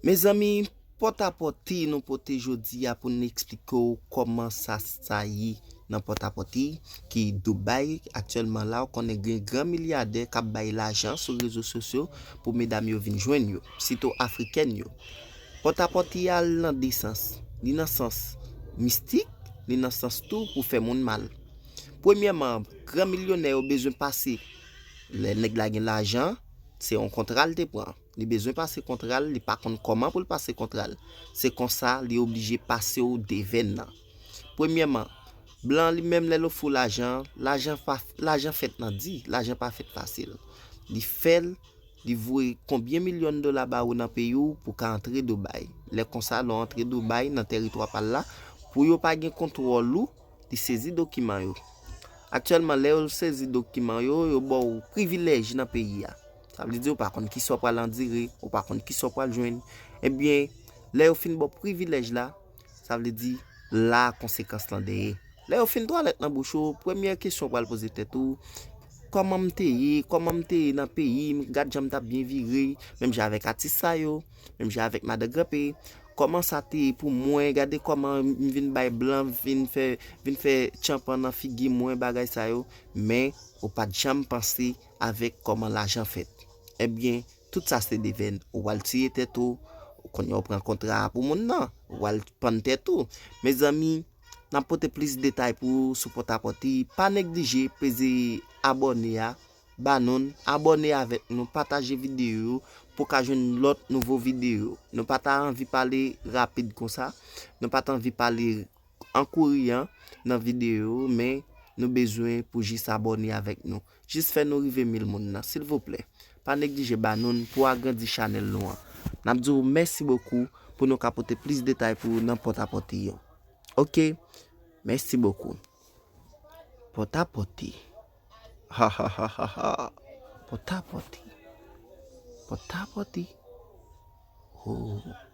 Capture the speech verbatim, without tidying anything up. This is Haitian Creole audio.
Mezanmi, pòtapòti nou pote jodi a pou n eksplike w kòman sa sa ye nan pòtapòti ki Dubai aktyèlman la. Ou konnen gen gran milyadè k ap bay lajan sou rezo sosyo pou medam yo vin jwenn yo, sitou afrikèn yo. Pòtapòti a nan de sans. Li nan sans mistik, li nan sans tou pou fè moun mal. Premyèman, gran milyonè yo bezwen pase. Lè nèg la gen lajan, se yon kontra l te pran. Li bezwen pase kontra l, li pa konn kòman pou l pase kontra l. Se konsa, li oblije pase w devèn nan. Premyèman, blan li menm lè l ofri w lajan, lajan pa, lajan fèt nan di, lajan pa fèt fasil. Li fè l, li voye konbyen milyon dola ba ou nan peyi w pou w ka antre Dubai. Lè konsa, lè w antre Dubai nan tèritwa pa l la, pou yo pa gen kontwòl ou, li sezi dokiman yo. Aktyèlman, lè yo sezi dokiman yo, yo ba w privilèj nan peyi a. Sa vle di ou pa konn kisa w pral andire, ou pa konn kisa w pral jwenn. Ebyen, lè yo fin ba w privilèj la, sa vle di la konsekans lan dèyè. Lè yo fin twalèt nan bouch ou, premyè kesyon w pral poze tèt ou, kòman m te ye, kòman m te ye nan peyi m, gad jan m t ap byen vire, menm jan avèk atis sa yo, menm jan avèk madan Granpe, kòman sa te ye pou mwen, gade kòman m vin bay blan, vin fè, vin fè tchanpan nan figi mwen, bagay sa yo, men ou pa t janm panse avèk kòman lajan fèt. Ebyen, tout sa se devèn, ou pral tiye tèt ou, kounye a ou pran kontra a pou moun nan, ou pral pann tèt ou. Mezanmi, n ap pote plis detay pou ou sou pòtapòti. Pa neglije peze abòne a, ba nou, abòne avèk nou, pataje videyo yo pou ka jwenn lòt nouvo videyo. Nou pa ta anvi pale rapid konsa, nou pa ta anvi pale an kouri an nan videyo yo, men nou bezwen pou jis abòne avèk nou. Jis fè nou rive mil moun nan, silvouplè. Pa neglije ba nou pou agrandi chanèl nou an. N ap di w mèsi bokou pou nou ka pote plis detay pou ou nan pòtapòti yo. Oke, mèsi bokou. Pòtapòti. Ha ha ha ha ha. Pòtapòti. Pòtapòti. Oh.